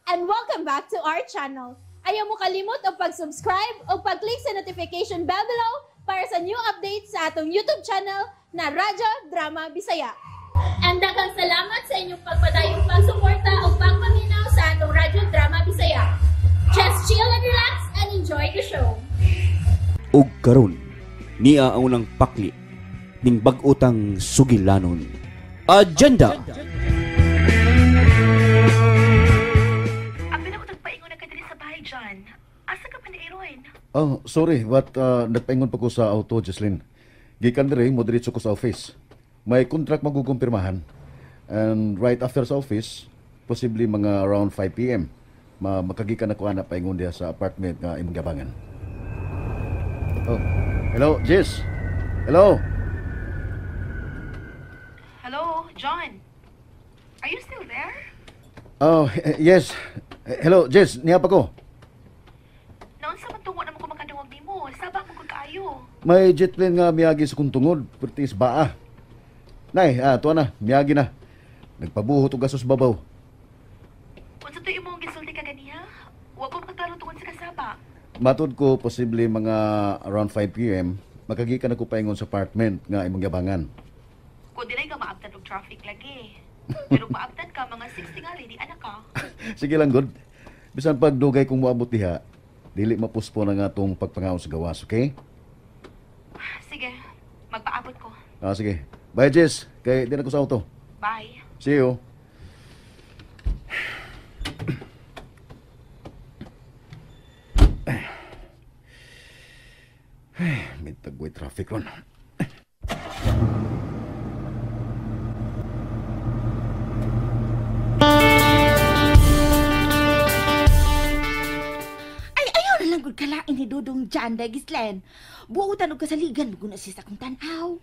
And welcome back to our channel. Ayaw mo kalimot og pag-subscribe o pag-click sa notification bell below para sa new updates sa atong YouTube channel na Radyo Drama Bisaya. And daghang salamat sa inyong pagpadayong pagsuporta o pagpaminaw sa atong Radyo Drama Bisaya. Just chill and relax and enjoy the show. Ug karon niya ang unang pakli ning bag-otang sugilanon. Agenda. Abi na ko nagpaingon na ka diri sa bahay, John. Asa ka pa nairoin? Oh, sorry, but nagpaingon pa ko sa auto, Jocelyn. Gikan diri, mo diretso ko sa office. May contract magukumpirmahan. And right after sa office, posibleng mga around 5 p.m., makagikan ako ana paingon diha sa apartment nga imong giabangan. Oh, hello, Jess. Hello. Hello, John. Are you still there? Oh, yes. Hello, Jess. Niya pa ko. Naunsa man tungo na mo ko makadungog nimo. Saba mo ko kaayo. May jet plane nga miyagi sa kong tungod, pertis baa. Nay, tuwa na, miyagi na. Nagpabuhot og gasos babaw. Unsa to imong gisulti ka ganiha? Wa ko makaklaro tungod sa kasaba. Matod ko, posible mga around 5 p.m., makagikan ako paingon sa apartment nga imong giabangan. Kung dili ka maabtan og traffic lagi. Pero maabtan ka mga 6 tingali di anak ka. Sige lang, good. Bisan pag dugay kong moabot diha, dili mapuspon ang atong pagpangaon sa gawas, okay? Sige, magpaabot ko. Ah, sige. Bye, Jess. Kay di na ko sa auto. Bye. See you. Ay, may tagway traffic ron. Ay, ayaw na lang gud kalain ni Dudong Jan, day Gislen. Buotan og kasaligan mo na siya sa akong tanaw.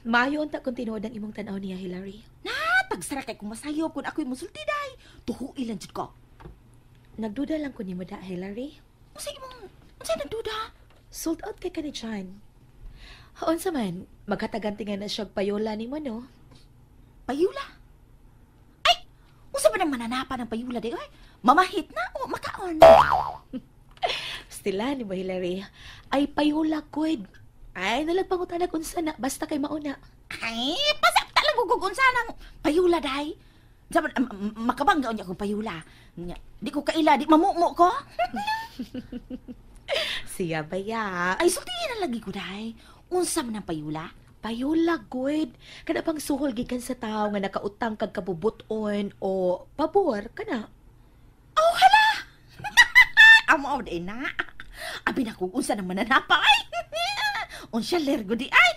Maayo unta kung tinuod ang imong tan-aw niya, Hillary. Natagsara kay kung masayop kung ako'y musulti day. Tuhuilan lang jud ko. Nagduda lang ko nimo da, Hillary. Unsa imong unsa nagduda? Sold out kay ka ni John. Unsa man, maghatagan tinga na siya og payola nimo, no? Payula. Ay, unsa ba nang mananapan ang payula day oy? Mamahit na o makaon? Stila ni mo, Hillary. Ay, payola ko'd. Ay, nalagpangutanag unsa na, basta kay mauna. Ay, pasapta lang gugug unsa nang payula day. Sa makabangga unya akong payula. Nya, di ko kaila, di mamumo ko. Siya baya. Ay, sultihin na lagi ko day. Unsa man ang payula? Payola, good. Kana pang suhol gikan sa tao nga nakautang kag kabubuton o pabor kana. Oh, hala! Amo aw day na. Abi na kung unsa nang mananapa ay. Unsa lergo di ay.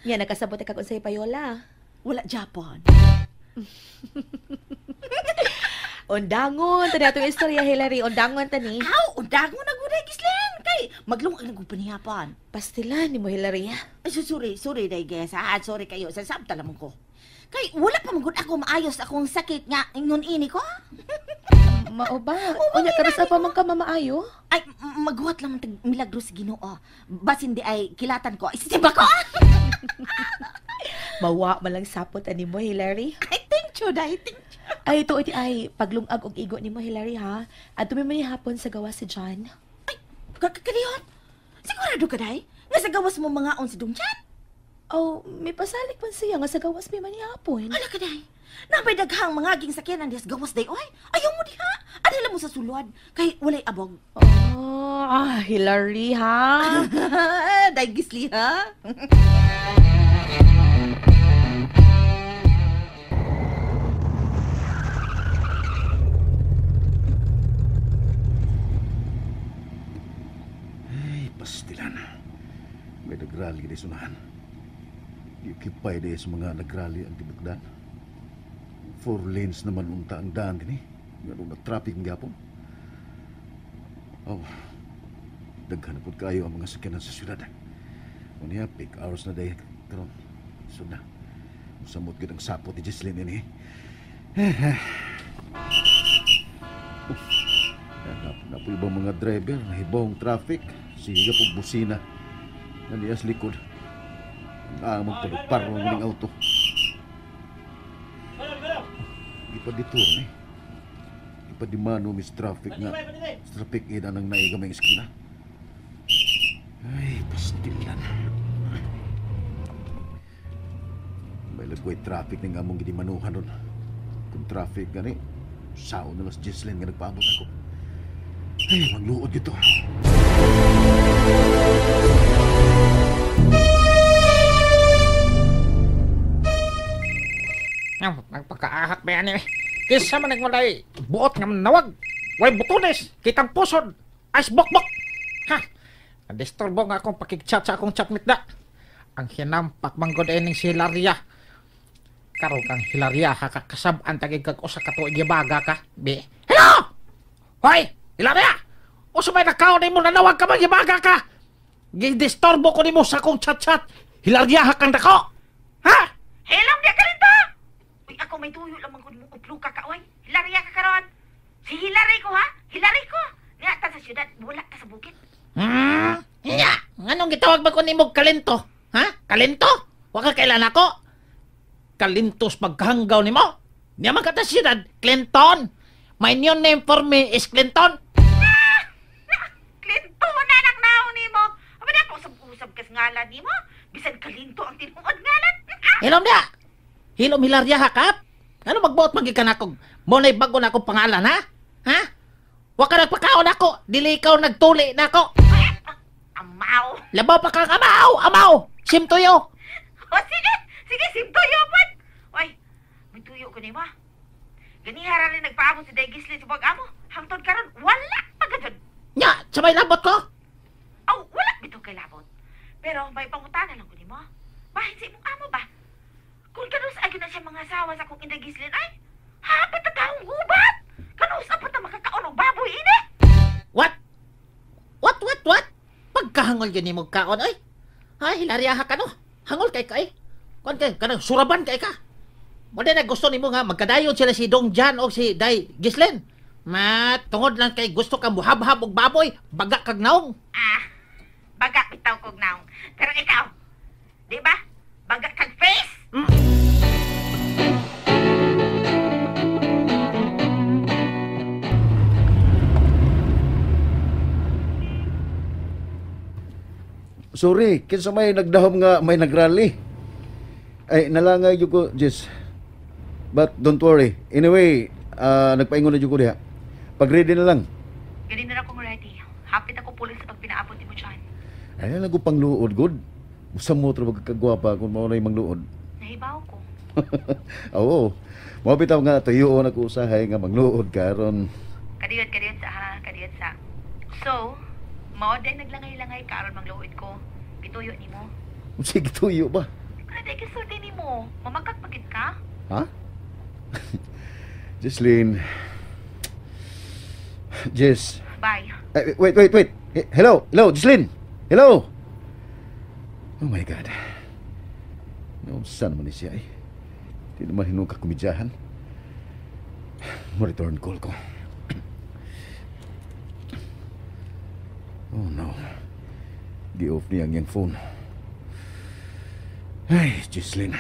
Nya nakasabot ka kung unsay payola. Wala Japon. Undangon tani atong istorya, Hillary. Undangon tani. Aw, undangon na gud ay Gislen. Kay maglungag na gud panihapon. Pastilan nimo, Hillary. Ay, sorry, sorry day guys. Ah, sorry kayo. Sa sabta lamang ko. Kay wala pa man gud ako maayos akong sakit nga ingon ini ko. Mao ba? Unya karon pa man ka mamaayo? Ay, maghuwat lang tag milagro sa Ginoo. Basin di ay kilatan ko. Isisimba ko. Mawa man lang sapot ani mo, Hillary. Ay, thank you, day. Thank you. Ay, ito iti ay paglungag og igo nimo, Hillary, ha. Adto mi man hapon sa gawas si John. Ay, kaliyon. Sigurado ka, day? Nga sa gawas mo mga on si Dong Jan? Oh, may pasalik man siya nga sa gawas mi man hapon. Hala ka, day. Nabay daghang mga aging sakyanan diha sa gawas, day. Oy, ayaw mo diha. Adala mo sa sulod. Kay walay abog. Oh, Hillary, ha? Day, Gisli, ha? Ay, pastilan. May nagrally di sunahan. Gikipay di sa mga nagrally ang tibukdan. 4 lanes naman unta ang daan din eh. Ganun na traffic ng gapon. Oh, daghan na pud kayo ang mga sakyanan sa syudad. Unya, peak hours na day karon. So na. Samot gid ang sapot ni Jesslyn ini. Na po ibang mga driver, nahibong traffic. Sige po busina. Naniyas likod. Ang among palupar ng muling auto. Di pa detour ni. Gipadimano mis traffic nga. Traffic ida nang naigamay eskina. Ay, pastilan. May lagway traffic ning among gidimanuhan ron. Kung traffic gani, saon na las Jesslyn nga nagpaabot ako. Ay, magluod gito. Nagpakaahak ba yan eh. Kisa man nagwalay buot nga manawag. Way butones, kitang pusod, ice bokbok. Ha? Nadisturbo nga akong pakigchat sa akong chatmate da. Ang hinampak manggod ay ning si Hilaria. Karon kang Hilaria, hakakasab-an tagig kag usa ka tuig gibaga ka. Bi. Hello! Hoy, Hilaria! Usa may nakaon nimo nanawag ka magibaga ka. Gidisturbo ko nimo sa akong chat-chat. Hilaria ha kang dako. Ha? Hello, di ka rin ba? Uy, ako may tuyo lamang kung mo upluka ka, oy. Hilaria ka karon. Si Hilary ko, ha? Hilary ko. Niya ta sa syudad, wala ta sa bukid. Nya, nganong gitawag ba ko nimo Kalento? Ha? Kalento? Wa ka kailan ako? Kalintos pagkahanggaw nimo. Niya man ka ta syudad, Clinton. My new name for me is Clinton. Clinton na anak naon nimo. Aba na pa usab-usab kas ngalan nimo. Bisan Kalinto ang tinuod ngalan. Hilom dia. Hilom Hilaria ha kap. Ano magbuot magikan ako? Mo na'y bago na akong pangalan ha? Ha? Wa ka nagpakaon ako. Dili ikaw nagtuli na ako. Amaw. Labaw pa kang amaw, amaw. Simtuyo. O sige, sige simtuyo pod. Oy, may tuyo ko nimo. Ganihara rin nagpaabot si Day Gisli sa pag-amo. Hangtod karon wala pa gajud. Nya, sabay labot ko. Aw, wala bitaw kay labot. Pero may pangutana lang ko nimo. Bahin sa imong amo ba? Kung kanus ay na siya mga asawa sa akong Inday Gislin ay, hapit na taong gubat! Kanus pa ta makakaon og baboy ini? What? What, what, what? Pagkahangol yun ni mong kaon, ay. Ay, Hilaria ha ka no? Hangol kay ka, ay. Kuan kay, kanang suraban kay ka. Wala na gusto nimo nga magkadayon sila si Dong Jan o si Day Gislin. Ma, tungod lang kay gusto kang muhabhab og baboy, baga kag naong. Ah, baga bitaw kog naong. Pero ikaw, di ba? Baga kag face? Sorry, kinsa may nagdahom nga may nagrally. Ay, nalangay jud ko, Jess. But don't worry. Anyway, nagpaingon na jud ko diha. Pag-ready na lang. Gani na akong ready. Hapit ako pulis sa pagpinaabot nimo dyan. Ay, lang ko pangluod, good. Usa mo tra kagwapa kung mao na yung mangluod. Nahibaw ko. Oo. Mao bitaw nga tuyoon ako usahay nga mangluod karon. Kadiyot, kadiyot sa ha, kadiyot sa. So, mao day naglangay-langay karon mangluod ko. Gituyo nimo. Sige, tuyo ba? Ano day gisulti nimo? Mamagkak pagid ka? Ha? Jesslyn. Jess. Bye. Ay, wait, wait, wait. Hello, hello, Jesslyn. Hello. Oh my God. Naunsa naman ni siya eh. Di naman hinong kakomedyahan. Mo-return call ko. Oh no. Gi-off niya ang iyang phone. Ay, Jesslyn.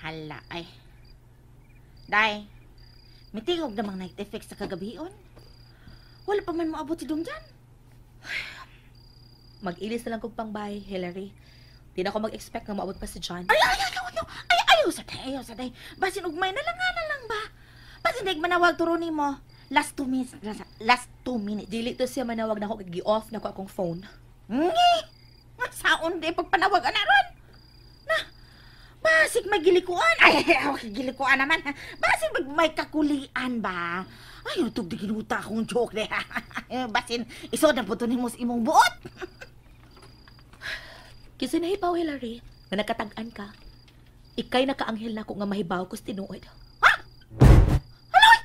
Hala, ay. Day, mitingog namang night effect sa kagabion. Wala pa man moabot si Dong Jan. Mag-ilis na lang kog pangbay, Hillary. Di na ako mag-expect nga moabot pa si John. Ay, ay, ay, ay, ay, ayaw sa day, ayaw sa day. Basin ugmay na lang, nga na lang ba? Basin daig manawag turo nimo. Last 2 minutes, last 2 minutes. Dili to siya manawag na ako, gi-off na ko akong phone. Ngi! Nga saon di pagpanawag ana ron. Na, basig may gilikuan. Ay, ay, gilikuan naman. Basig may kakulian ba? Ay, utog di ginuta akong joke de. Basin, isod na po to nimo sa imong buot. Kasi nahibaw, Hillary, na nakatag-an ka. Ikay nakaanghel na ko nga mahibaw ko sa tinuod. Ha? Haloy!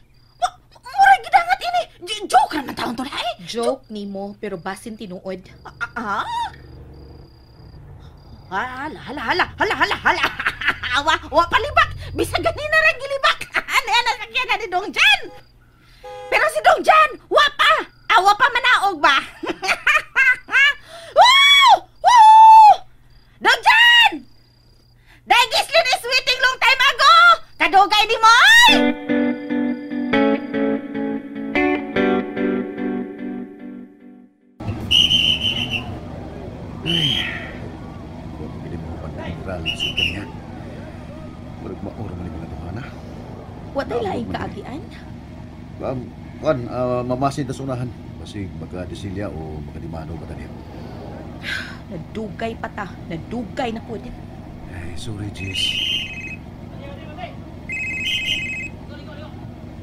Murag gidangat ini! Joke naman taon to na eh! Joke nimo, pero basin tinuod. Ah? Hala, hala, hala, hala, hala, hala! Wa, wa palibak! Bisag ganina ra gilibak! Ano yan, nasakyan na ni Dong Jan! Pero si Dong Jan, wa pa! Awa pa manaog ba? Wow! tay Naabot laing man. kaagian? Kuan, mamasin ta sa unahan. Basig magka-Disilia o magka-Dimano ba taniya. Nadugay pa ta. Nadugay na pud. Ay, sorry, Jess.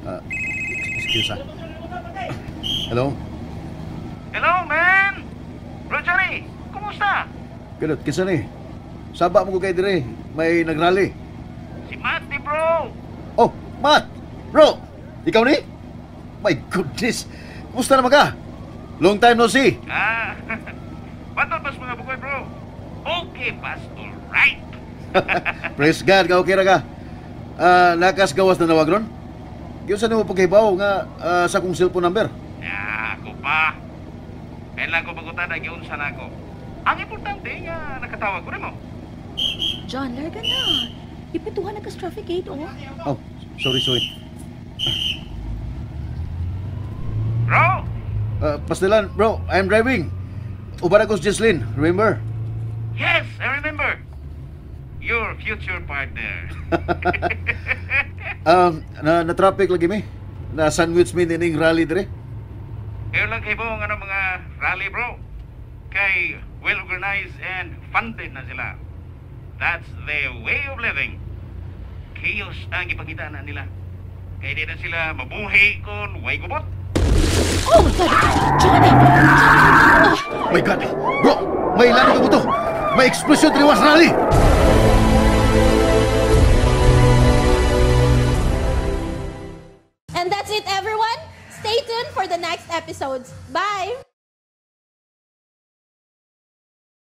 Ah, excuse ah. Hello? Hello, man! Bro Jerry, kumusta? Kanot, kinsa ni? Saba mo ko kay dire. May nagrally. Si Matt ni bro! Oh, Matt! Bro! Ikaw ni? My goodness! Kumusta naman ka? Long time no see. Ah, patol pas mga bukoy, bro. Okay, pas, alright. Praise God, ka okay ra ka. Ah, nakas gawas na nawag ron? Giunsa nimo paghibaw nga sa akong cellphone number? Ya, ako pa. Kailan ko pagutan na giunsa na ako. Ang importante nga nakatawag ko nimo. John, larga na. Ipituhan na kas traffic gate, oh. Oh, sorry, sorry. Bro, Pastilan, bro, I'm driving. Uban ako si Jesslyn, remember? yes, I remember. Your future partner. Na traffic lagi mi. Na sandwich mi nining rally dire. Kayo lang kayo ang ano mga rally, bro. Kay well organized and funded na sila. That's their way of living. Chaos ang ipakita na nila. Kay di na sila mabuhi kung way gubot. Oh my God! John! John! My God! Bro, may lani ka buto. May explosion diri was rally. And that's it, everyone. Stay tuned for the next episodes. Bye!